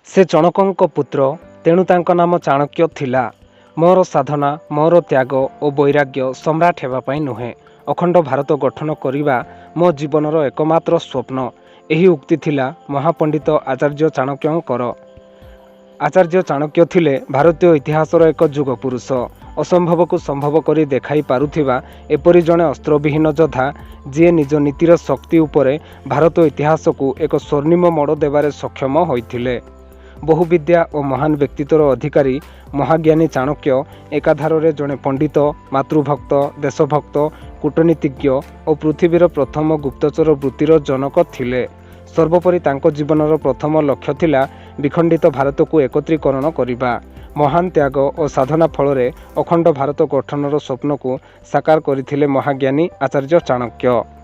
ସେ ଚଣକଙ୍କ ପୁତ୍ର, ତେଣୁ ତାଙ୍କ ନାମ ଚାଣକ୍ୟ ଥିଲା। ମୋର ସାଧନା, ମୋର ତ୍ୟାଗ ଓ ବୈରାଗ୍ୟ ସମ୍ରାଟ ହେବା ପାଇଁ ନୁହେଁ, ଅଖଣ୍ଡ ଭାରତ ଗଠନ କରିବା ମୋ ଜୀବନର ଏକମାତ୍ର ସ୍ୱପ୍ନ। ଏହି ଉକ୍ତି ଥିଲା ମହାପଣ୍ଡିତ ଆଚାର୍ଯ୍ୟ ଚାଣକ୍ୟଙ୍କର। ଆଚାର୍ଯ୍ୟ ଚାଣକ୍ୟ ଥିଲେ ଭାରତୀୟ ଇତିହାସର ଏକ ଯୁଗପୁରୁଷ। ଅସମ୍ଭବକୁ ସମ୍ଭବ କରି ଦେଖାଇ ପାରୁଥିବା ଏପରି ଜଣେ ଅସ୍ତ୍ରବିହୀନ ଯୋଦ୍ଧା, ଯିଏ ନିଜ ନୀତିର ଶକ୍ତି ଉପରେ ଭାରତ ଇତିହାସକୁ ଏକ ସ୍ୱର୍ଣ୍ଣିମ ମୋଡ଼ ଦେବାରେ ସକ୍ଷମ ହୋଇଥିଲେ। ବହୁବିଦ୍ୟା ଓ ମହାନ ବ୍ୟକ୍ତିତ୍ୱର ଅଧିକାରୀ ମହାଜ୍ଞାନୀ ଚାଣକ୍ୟ ଏକାଧାରରେ ଜଣେ ପଣ୍ଡିତ, ମାତୃଭକ୍ତ, ଦେଶଭକ୍ତ, କୂଟନୀତିଜ୍ଞ ଓ ପୃଥିବୀର ପ୍ରଥମ ଗୁପ୍ତଚର ବୃତ୍ତିର ଜନକ ଥିଲେ। ସର୍ବୋପରି ତାଙ୍କ ଜୀବନର ପ୍ରଥମ ଲକ୍ଷ୍ୟ ଥିଲା ବିଖଣ୍ଡିତ ଭାରତକୁ ଏକତ୍ରୀକରଣ କରିବା। ମହାନ ତ୍ୟାଗ ଓ ସାଧନା ଫଳରେ ଅଖଣ୍ଡ ଭାରତ ଗଠନର ସ୍ୱପ୍ନକୁ ସାକାର କରିଥିଲେ ମହାଜ୍ଞାନୀ ଆଚାର୍ଯ୍ୟ ଚାଣକ୍ୟ।